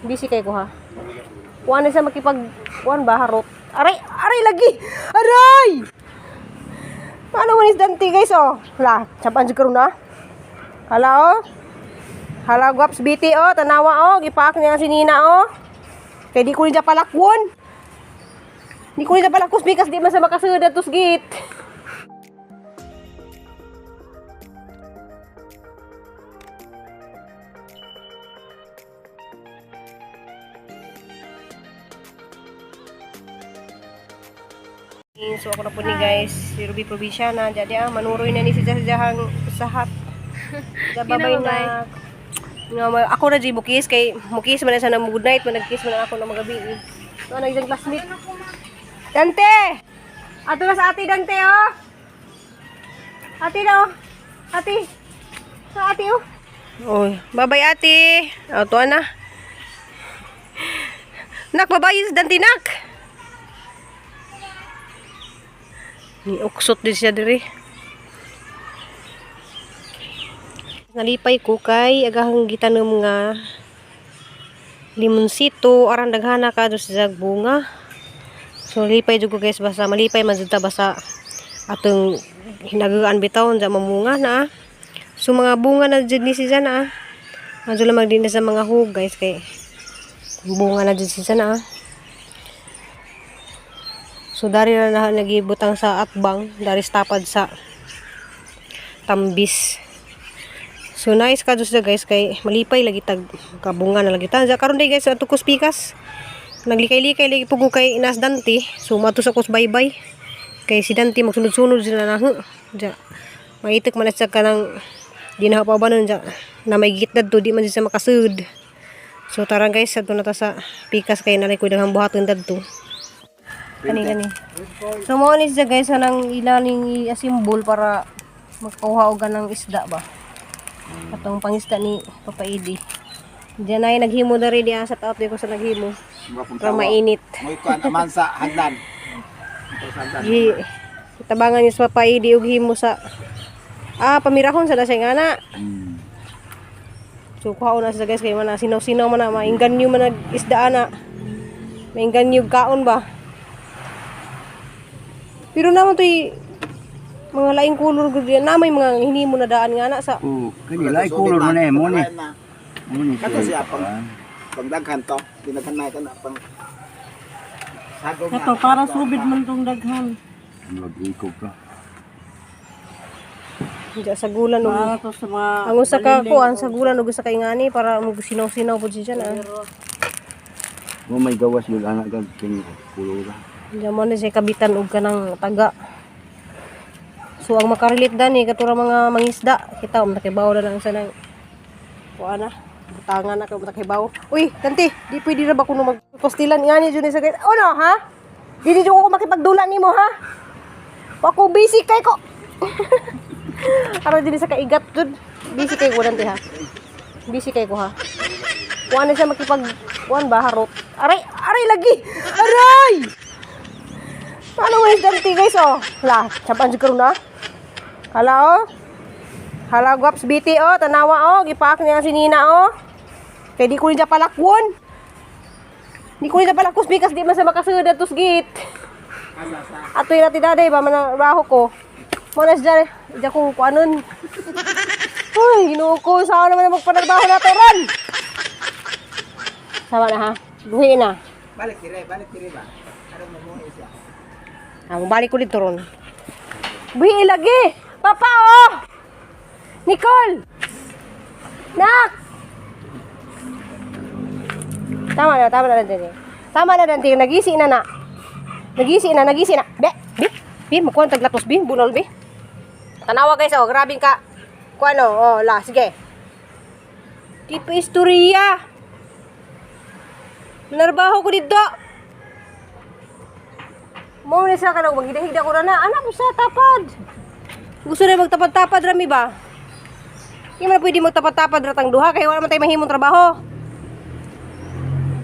Busy kay ko ha. Kuan na siya makipag kuan ba harot. Aray, aray lagi. Aray! Ano man is Dante guys oh. Hala, sapan jud karon na. Hala oh. Hala guwaps BT oh, tanawa oh, gipaak niya si Nina oh. Kay di ko niya palakwon. Di ko niya palakos bikas di man sa makasud atos git. So ako na po ni guys, si Ruby Provinciana. Jadi ah, manuroy na ni si Jahang sahat. Babay na. Nga, ako na di mukis kay mukis man na sana mo good night, man nagkiss man na ako ng magabi. Eh. So ano isang classmate. Dante! Ato na sa ate Dante oh. Ate na oh. Ate. Sa ate oh. Oh, bye-bye ate. Oh, tuwa na. Nak, bye-bye si Dante nak. Ni uksot din siya diri. Nalipay ko kay agahang gitanom nga limonsito aran daghana ka do sa bunga. So lipay jud ko guys basta malipay man jud ta basta atong hinagaan bitaw unsa mamunga na. Ah. So mga bunga na jud ni siya na. Ah. Adto lamang din na sa mga hug guys kay bunga na jud siya na. Ah. So dari na na nagibutang sa atbang, dari sa tapad sa tambis. So nice ka siya guys kay malipay lagi tag kabunga na lagi ta. Karon day guys ato kus pikas. Naglikay-likay lagi pugo kay Inas Dante. So mato sa kus bye-bye. Kay si Dante magsunod-sunod sila na. Huh. Ja. Maitik man na siya kanang di na pa ba nun ja. Na may git dadto di man siya makasud. So tara guys, adto na ta sa pikas kay nalay ko daghang buhaton dadto. Kani kani. So mo ni siya guys anang ilaning i-assemble para makakuha og ganang isda ba. Atong pangisda ni Papa Edi. Diyan ay naghimo na rin diya sa taot ko sa naghimo. Para mainit. May kuan aman sa hagdan. Ito sa hagdan. Gi tabangan ni sa Papa Edi og himo sa ah pamirahon sa dasay nga na. So kuhaon na siya guys kay man na sinaw-sinaw man na maingganyo man nag isda na. Maingganyo kaon ba. Pero naman to'y mga laing kulor gud yan. Na may mga hinimo na daan nga na sa Oh, kani lai kulor man eh mo ni. Mo ni. Kato siya pang pangdaghan to. Dinaghan na kana pang sagong na. Kato, para subid man tong daghan. Mag-ikog ka. Diya sa gulan og Para to sa mga ang usa ka kuan sa gulan og usa kay ngani para mo sinaw-sinaw pud siya na. Mo may gawas yun anak ka kini kulor ra. Diya mo na siya kabitan og kanang taga. So ang makarelate dani katura mga mangisda kita um nakibaw na lang sa nang kuan na butangan na kay nakibaw. Uy, tanti, di pwede ra ba kuno magpastilan ngani jud ni sa guys. Ono ha? Dili jud ko makipagdula nimo ha? Wa ko busy kay ko. Aron din sa kaigat jud. Busy kay ko dante ha. Busy kay ko ha. Kuan na siya makipag kuan ba harot. Aray, aray lagi. Aray! Ano man is Dante guys oh. Hala, sapan jud karon na. Hala oh. Hala guwaps BT oh, tanawa oh, gipaak niya si Nina oh. Kay di ko niya palakwon. Di ko niya palakos bikas di man sa makasud atos git. Atoy na ti daday ba man raho ko. Mo na siya, di ko kuanon. Uy, Ginoo ko, saan naman ang magpanarbaho na to ron? Sama na ha. Buhi na. Balik dire ba. Aron mo siya. Ah, mabalik ulit to ron. Buhi lagi! Papa, oh! Nicole! Nak! Tama na Dante. Tama na Dante, nagisi na na. Nagisi na, nagisi na. Be, be, be, makuha ang taglatos, be, bunol, be. Tanawa guys, oh, grabing ka. Kuha no, oh, la, sige. Di pa istorya. Narbaho ko dito. Mo ni sa kanang maghidahigda ko na na. Anak ko sa tapad. Gusto na magtapad-tapad rami ba? Hindi man pwede magtapad-tapad ratang duha kay wala man tayo mahimong trabaho.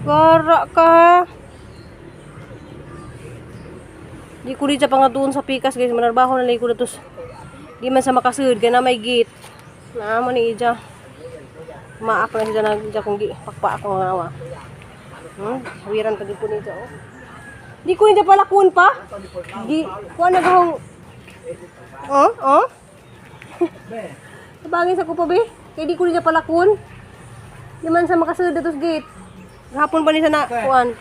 Gara ka ha. Di ko sa pangatuon sa pikas guys, manarbaho na lang ko na. Di man sa makasud kay na may gate. Naa man ni ija. Maak na siya na kung gi pakpa ako nga awa. Hawiran pa gid ko niya oh. Di ko niya palakon pa. Gi kuan na gahong. Oh, oh. Tabangin sa kupo be. Kay di ko niya palakon. Di man sa makasulod dito sa gate. Gahapon pa ni sa na kuan.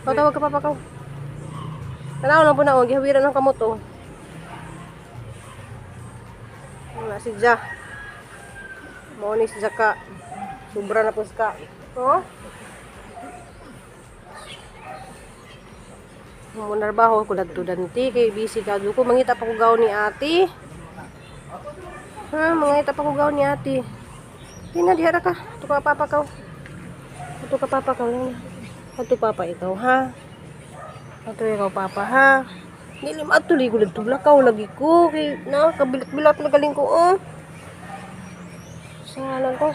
Patawag ka, papa ka. Tanaw lang po na oh, gihawiran ang kamot oh. Wala si Ja. Mao ni si Ja ka. Sobra na po si ka. Oh. Munarbaho ko dagto danti kay busy ka ko mangita pa ko gaw ni ate. Ha, mangita pa ko gaw ni ate. Di na diha ra ka. Ato ka papa ka. Ato ka papa ka. Ato papa ikaw ha. Ato ikaw papa ha. Dili maatuloy ko dagto lakaw lagi ko kay na kabilat-bilat na galing ko oh. Salan ko.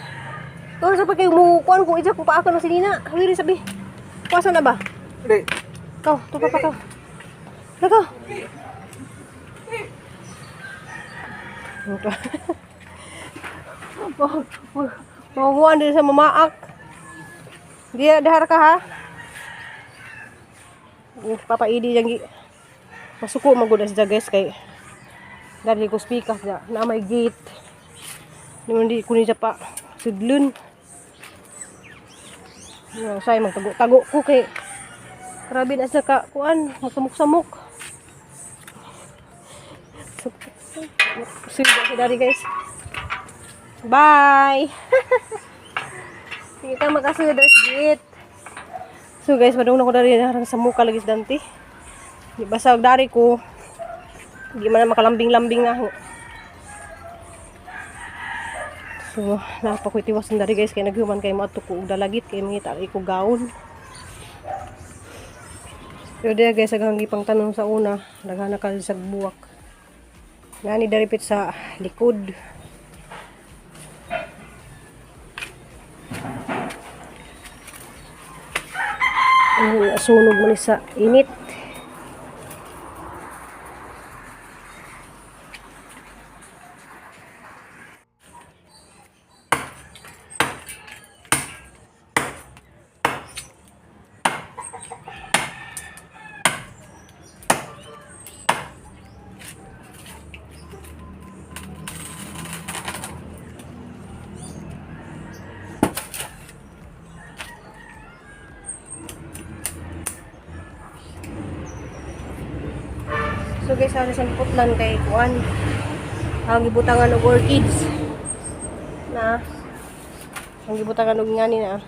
Ikaw sa pagkay mo kuan ko ija ko paaka na si Nina. Hawiri sabi. Kuasa na ba? Di. Ikaw, ito pa ka. Lagaw. Makukuha din sa mamaak. Di, dahar ka ha. Papa Idi yang masuko magudas siya guys kay dali ko speaker na na may gate. Di man di kunin siya pa sudlon. No, say magtago-tago ko kay grabe na siya ka kuan, magsamok-samok. Suda si dari guys. Bye. Sige ka makasuda sa gate. So guys, madung na ko dari harang sa muka lagi sa dante. Di basta og dari ko. Di man na makalambing-lambing na ako. So, napa ko itiwas dari guys kay naghuman kay moadto ko og dalagit kay mangita ko gawon. Pero diya guys, agang gipang tanong sa una, daghan na ka sa buwak. Ngani daripit sa likod. Ayun, nasunog man ni sa init. So guys, sa sa putlan kay kuan. Ang gibutangan og orchids. Na. Ang gibutangan og ngani na.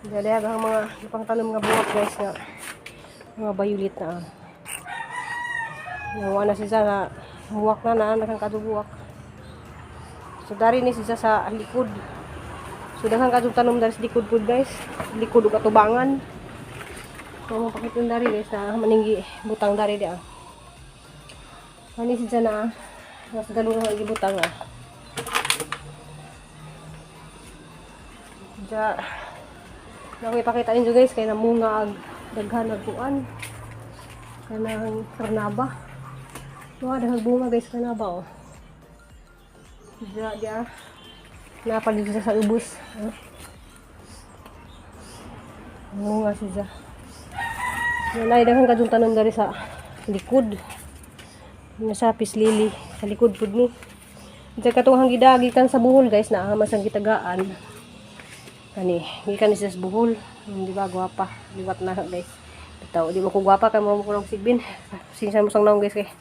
Dali ang mga ipang tanom nga buwak guys nga mga violet na. Nawa na siya na buwak na na nakang kadubuwak. So dari ni siya sa likod. So daghang kadtong tanom dari sa likod pud guys. Likod ug atubangan. So mo pakitong dari guys na maninggi butang dari di ah. Ani siya na mas galungan ang gibutang ah. Ja na ko ipakita ninyo guys kay namunga ag daghan ag kuan. Kanang karnaba. Tuwa daghang bunga guys karnaba oh. Ja di ah. Napalit siya sa ubos. Ah. Bunga siya. Nanay daghan kadtong tanom dari sa likod. Nga sa pislili sa likod pud ni. Diyan katong hanggida gikan sa buhol guys na mas ang gitagaan. Kani, gikan ni siya sa buhol. Di ba gwapa? Liwat na guys. Bitaw, di mo ko gwapa kay mo ko lang sigbin. Sinsa mo sang naong guys kay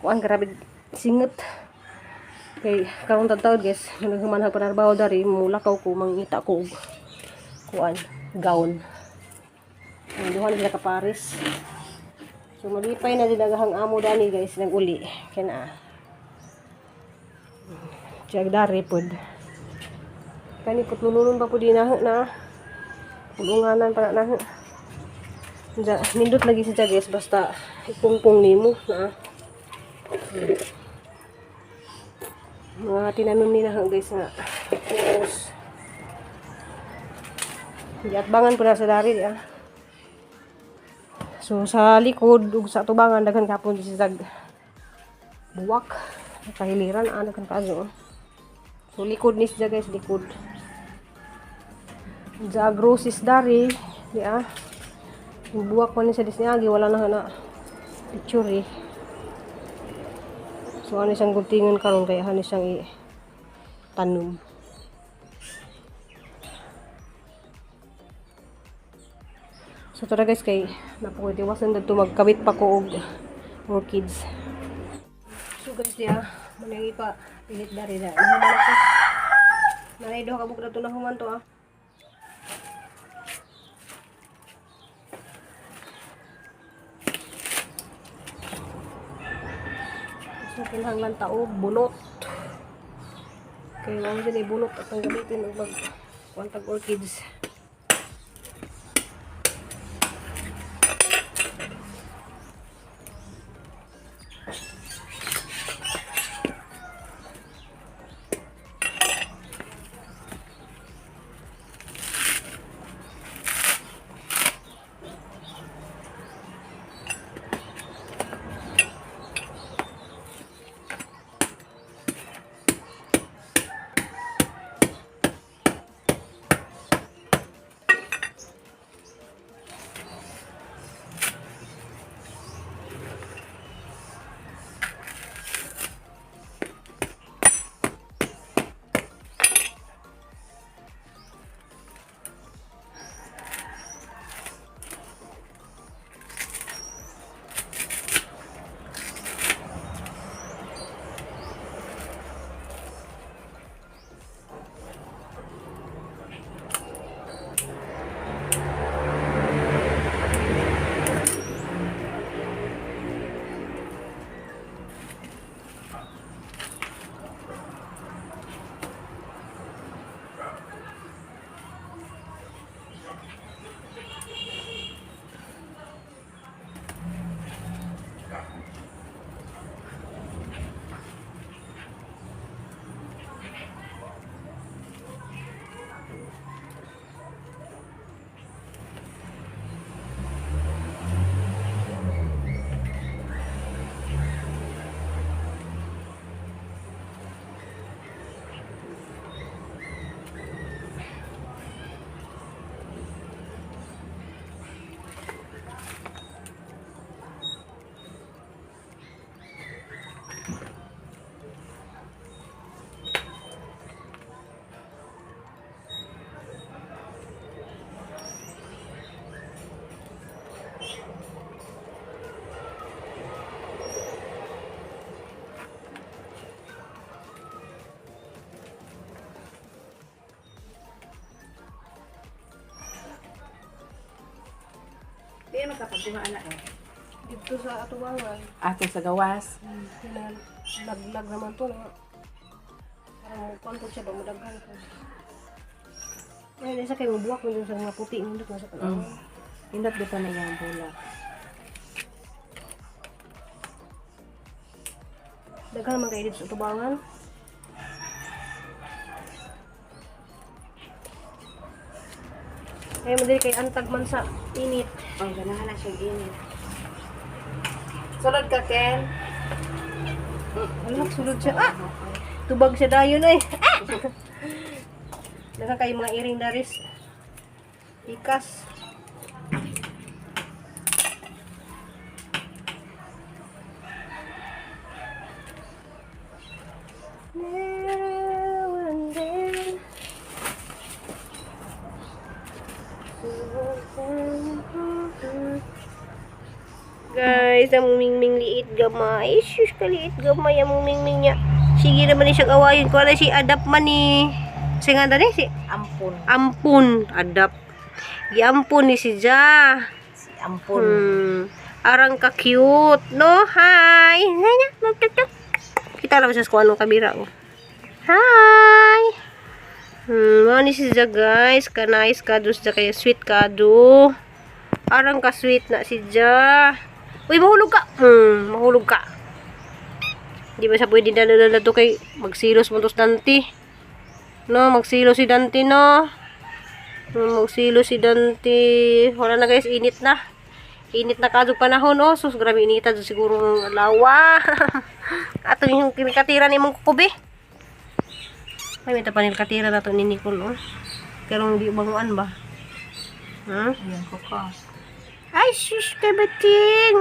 kuan grabe singot. Kay karon tadtawd guys, naghuman ha panarbaho dari mulakaw ko mangita ko og kuan gown. Ang duha na sila ka Paris. So malipay na din ang amo dani guys nag-uli. Kaya na. Tiyag dari pod. Kani putlululon pa po din na na. Pulunganan pa na na. Diya, nindot lagi siya guys basta ipungpong nimo na. Mga tinanom nila guys na tapos giatbangan po na sa dari ah. So sa likod ug sa tubangan daghan kapon si sag buwak kahiliran ana kan kazo. So likod ni siya, guys, likod. Jagrosis dari, di ah. Buwak pa ni sa disniagi, wala na na picture eh. So ano siyang guntingan karon kaya ano siyang i tanom. So tara guys, kay napakoy tiwasan dadto magkabit pa ko og orchids. So guys, diya manangi pa pilit dari na. Nahuman ako. Nanay duha ka buk na to nahuman to ah. So kinahanglan ta og bunot. Kay wala din bunot at ang gamitin og mag kuan tag orchids. Di makapagkuha na eh. Dito sa atubangan, Ato sa gawas. Laglag naman to na. Parang mukuan po siya ba mudaghan ko. Ay, isa kay mabuwak mo sa mga puti nindot na sa tanaw. Indot dito na iyang bulak. Daghan man kay dito sa atubangan. Ay, madali kay antag man sa init. Oh, ganahan na siyang init. Sulod ka, Ken. Ano, sulod siya. Ah! Tubag siya dayon ay. Ah! Daghan kay mga iring daris. Ikas. Now and then. Guys, ang mingming liit gamay. Sus, kaliit gamay ang mingming niya. Sige naman ni siyang awayon. Kuha na si adapt man ni. Si nga dani si Ampun. Ampun. Adapt. Giampun ni si Ja. Si Ampun. Arang ka cute, no? Hi. Hi na. Magtutok. Kita lang siya sa kung anong kamera oh. Hi. Mao ni si Ja guys, ka nice ka dus ja kay sweet ka do. Arang ka sweet na si Ja. Uy, mahulog ka. Mahulog ka. Di ba sa pwede na na to kay magsilos mo to sa Dante. No, magsilo si Dante no. Magsilo si Dante. Wala na guys, init na. Init na kadto panahon oh. Sus, grabe inita dyan siguro ng lawa. Ato yung kinikatira ni mong kukubi. Ay, may tapanil katira na to ni Nicole, oh. Pero hindi banguan ba? Ayan ko ka. Ay, sus kabating!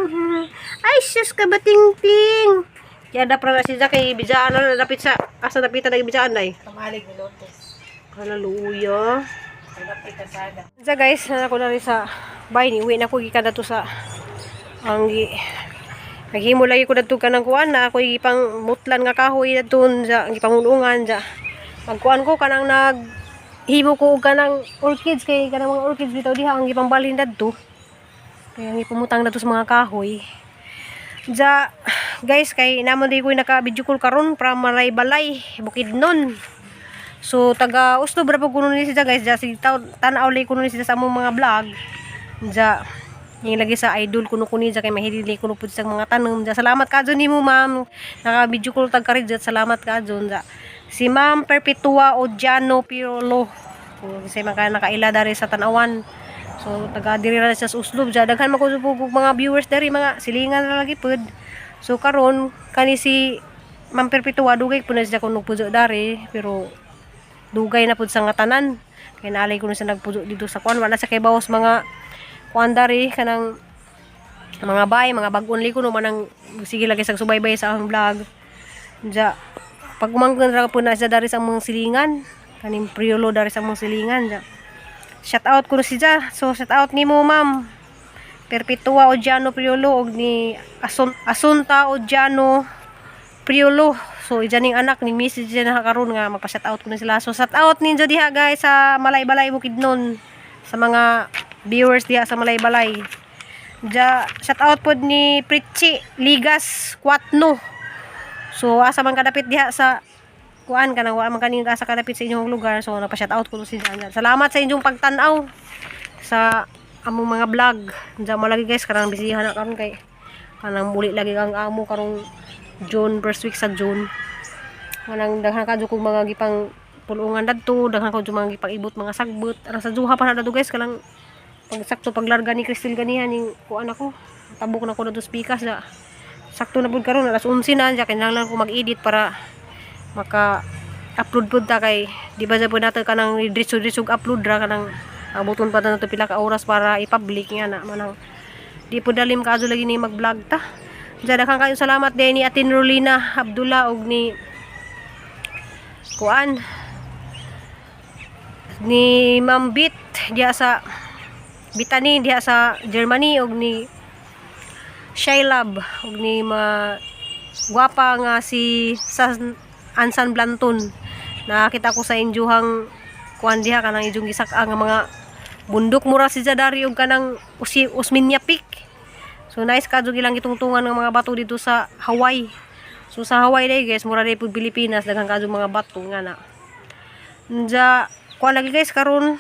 Ay, sus kabating ting! Kaya da pra na siya kay bijaan na lapit sa asa dapitan na bijaan day. Kamalig ni Lotus. Hallelujah. Kalapit kasada. Sa guys, na ako na rin sa bay ni uwi na ko gikan dato sa ang gi naghimo lagi ko dadto kanang kuan na ako ipang mutlan nga kahoy dadto sa gipangulungan sa magkuan ko kanang nag himo ko og kanang orchids kay kanang mga orchids bitaw diha ang gipangbalhin dadto kaya ang ipumutang dadto sa mga kahoy. Ja guys, kay namon di ko naka video call karon from Malaybalay, Bukidnon. So taga Oslo ra po kuno ni siya guys, ja si tan-aw lay kuno ni siya sa among mga vlog. Ja yung lagi sa idol kuno kuni ja kay mahilili kuno pud sa mga tanom. Ja salamat ka nimo ma'am. Naka video call tag karid ja salamat ka ja. Si Ma'am Perpetua Odiano Pirolo. Kung kasi mga nakaila dari sa Tanawan. So taga diri ra siya sa Oslo ja daghan man ko og mga viewers dari mga silingan ra lagi pud. So karon kani si Ma'am Perpetua dugay pud na siya kuno puso dari pero dugay na pud sa nga tanan kay naalay ko na siya nagpuso dito sa kuan wala sa kay bawas mga kuan dari kanang mga bay mga bag-on li kuno manang sige lagi sa subaybay sa akong vlog. Ja pag umangkon ra po na siya dari sa among silingan kaning Priolo dari sa among silingan ja. Shout out ko si ja. So shout out nimo ma'am Perpetua Odiano Priolo og ni Asunta Odiano Priolo. So ija ning anak ni Mrs. Jan na karon nga magpa-shout out ko na sila. So shout out ninyo diha guys sa Malaybalay Bukidnon sa mga viewers diha sa Malaybalay. Ja shout out pod ni Pritchi Ligas Kwatno. So asa man kadapit diha sa kuan kanang wa man kaning asa kadapit sa inyong lugar. So nagpa-shout out ko si Jan. Salamat sa inyong pagtan-aw sa among mga vlog. Diyan mo lagi guys kanang bisihan na karon kay kanang muli lagi ang amo karong June, first week sa June. Manang daghan ka kong mga gipang pulungan dadto, daghan ko mga gipang ibot mga sagbot. Ara sa duha pa na dadto guys kanang pag sakto paglarga ni Crystal ganihan ning kuan ako. Tabok na ko dadto sa pikas na. Sakto na pud karon alas 11 na diya kinahanglan ko mag-edit para maka upload pud ta kay di ba sa pud nato kanang diretso-diretso upload ra kanang abuton pa ta nato pila ka oras para i-public nga na manang di po dalim kaadto lagi ni mag-vlog ta. Diyan daghang kayo salamat din ni Atin Rolina Abdullah og ni kuan ni Ma'am Bit diha sa Bitani diha sa Germany og ni Shailab og ni ma gwapa nga si San Ansan Blanton. Nakita ko sa injuhang kuan diha kanang inyong gisak-a nga mga bundok mura si Jadari og kanang Osmeña Peak. So nice ka jud ilang gitungtungan ng mga bato dito sa Hawaii. So sa Hawaii day guys, mura day pud Pilipinas, daghan ka mga bato nga na. Nja kuan lagi guys karon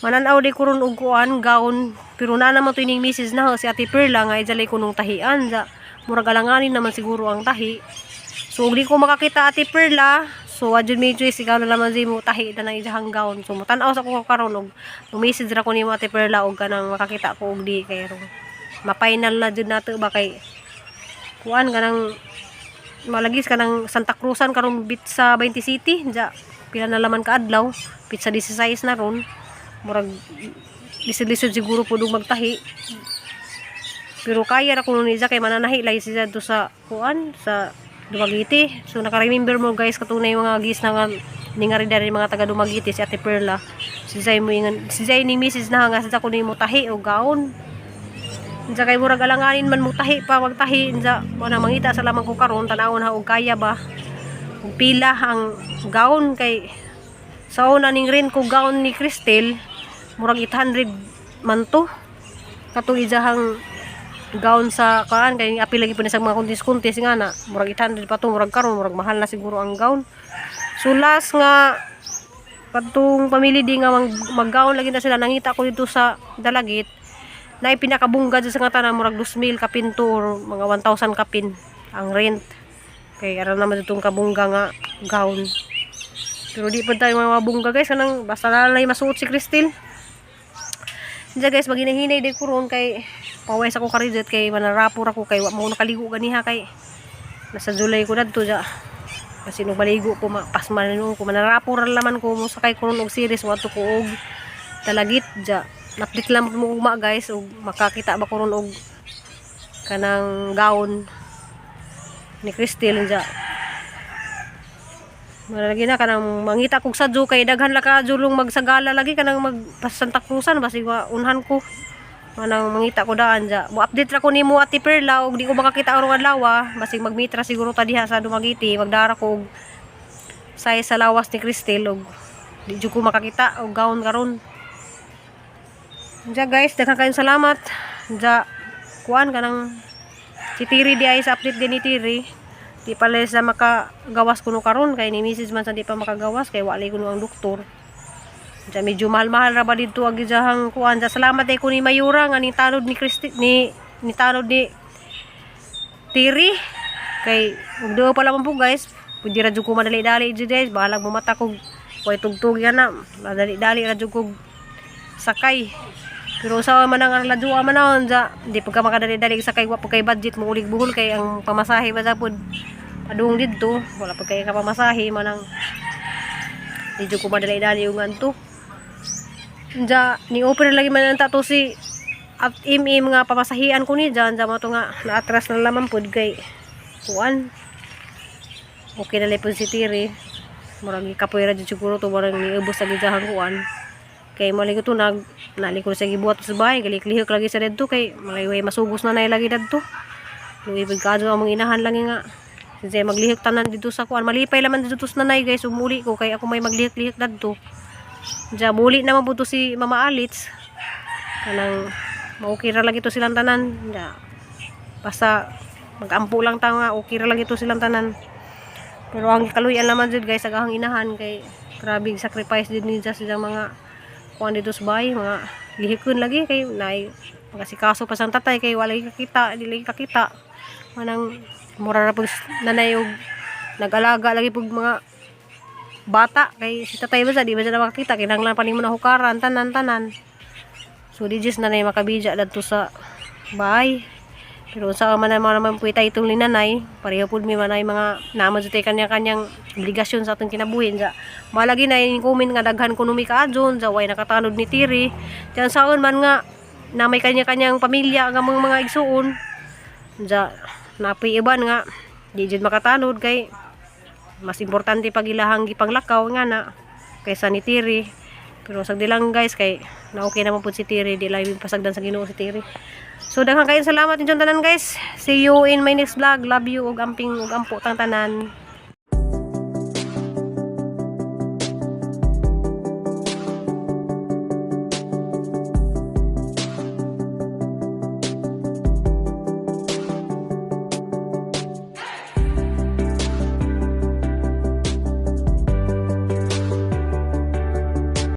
mananaw di ko ron og kuan gown pero na naman to ining misis na si Ate Perla nga ijalay ko nung tahian ja murag alanganin naman siguro ang tahi. So ug di ko makakita Ate Perla, so adjud may choice ikaw na naman mo tahi na nang ijahang gown. So mutan-aw sa ko karon og message ra ko nimo Ate Perla og kanang makakita ko og di kay ron ma-final na jud nato ba kay kuan kanang malagis kanang Santa Cruzan karong bit sa 20 City ja pila na laman ka adlaw pizza 16 na ron murag lisod-lisod siguro pud og magtahi pero kaya ra kuno niya kay mananahi lagi siya do sa kuan sa Dumaguete. So naka-remember mo guys katunay mga gis na nga ningari dari mga taga Dumaguete si Ate Perla. Si Zay mo ingan si Zay ni Mrs. na nga sa kuno mo tahi o gaon. Unsa kay murag alanganin man mo tahi pa magtahi unsa mo na mangita sa lamang ko karon tan-awon ha og kaya ba og pila ang gown kay sa una ning rent ko gown ni Cristel murag 800 man to katong ijahang gown sa kaan kay apil lagi po na sa mga kuntis-kuntis nga na murag 800 pa to murag karon murag mahal na siguro ang gown. So last nga kadtong pamilya di nga mag-gown lagi na sila nangita ko dito sa Dalagit na pinakabungga dyan sa nga tanan murag 2,000 kapin to or mga 1,000 kapin ang rent kay ara naman ditong kabungga nga gown pero di pa tayo mga bungga guys kanang basta lalay masuot si Christine. Diyan guys, maginahinay di ko ron kay pawais ako karidot kay manarapor ako kay wa mo nakaligo ganiha kay nasa July ko dadto ja. Kasi nung baligo ko, pasma na ko, manarapo ra laman ko mo sakay ko ron og series wato ko og talagit ja. Naplit lang mo ugma, guys, og makakita ba ko ron og kanang gown ni Cristel ja. Malagi na kanang mangita kog sadyo kay daghan la ka julong magsagala lagi kanang mag Santa Cruzan basig wa unhan ko. Manang mangita ko daan ja. Mo update ra ko nimo, Ate Perla, og di ko makakita arong adlaw, basig magmitra siguro ta diha sa Dumaguete, magdara ko og size sa lawas ni Cristel og di jud ko makakita og gown karon. Ja guys, daghan kayong salamat. Ja kuan kanang si Tiri di ay sa update din ni Tiri. Di pala sa makagawas kuno karon kay ni Mrs. man sa di pa makagawas kay wala kuno ang doktor. Ja medyo mahal-mahal ra ba didto ang gijahang kuan. Ja salamat ay ko ni Mayura nga ning tanod ni Kristi ni tanod ni Tiri kay ug duo pa lamang po, guys. Pwede ra jud ko madali-dali jud, guys, bahalag mumata kog way tugtog yan na madali-dali ra jud kog sakay. Pero sa man ang ladua man naon ja, di pagka makadali-dali sakay, wa pa kay budget mo ulig buhol kay ang pamasahe ba sa pod padung didto, wala pa kay kapamasahe, manang di jud ko madali-dali yung anto. Ja ni open lagi man ang tato si at im nga pamasahian ko ni dyan, dyan mo to nga naatras na laman pod kay kuan. Okay na lang po si Tiri, murag kapoy ra jud siguro to, murag niubos sa gidyahan kuan kay mali ko to nag nali ko sa gibuhat sa bahay, galiklihok lagi sa didto kay malay masugos na nay lagi dadto. Luwi pag kaadto ang mga inahan lang nga kasi maglihok tanan dito sa kuan, malipay laman dito sa nanay, guys. Umuli ko kay ako may maglihok-lihok dadto. Diya muli naman po to si Mama Alitz, kanang maukay ra lagi to silang tanan. Diya basta magampo lang ta nga okay ra lagi to silang tanan. Pero ang kaluyan naman jud, guys, ang ahang inahan kay grabe sacrifice din ni sa silang mga kuan dito sa bahay, mga lihikon lagi kay nay makasikaso pa sang tatay kay walay kakita, dili kakita. Manang mura ra pug nanay og nag-alaga lagi pug mga bata kay si tatay ba sa di ba siya makakita, kinahanglan pa nimo na hukaran tanan tanan. So di just nanay makabidya dadto sa bahay. Pero sa man naman naman po itong linanay, pareho po mi manay mga naman sa kanya-kanyang obligasyon sa atong kinabuhi. Sa malagi na yung comment nga daghan kuno mi kaadjon, sa way nakatanod ni Tiri. Diyan saon man nga na may kanya-kanyang pamilya nga mga igsuon. Sa napoy iban nga di jud makatanod kay mas importante pag ilahang gipanglakaw nga na kaysa ni Tiri. Pero sagdi lang, guys, kay na okay naman po si Tiri, di lang pasagdan sa Ginoo si Tiri. So daghang kayong salamat inyong tanan, guys. See you in my next vlog. Love you ug amping ug ampo tang tanan.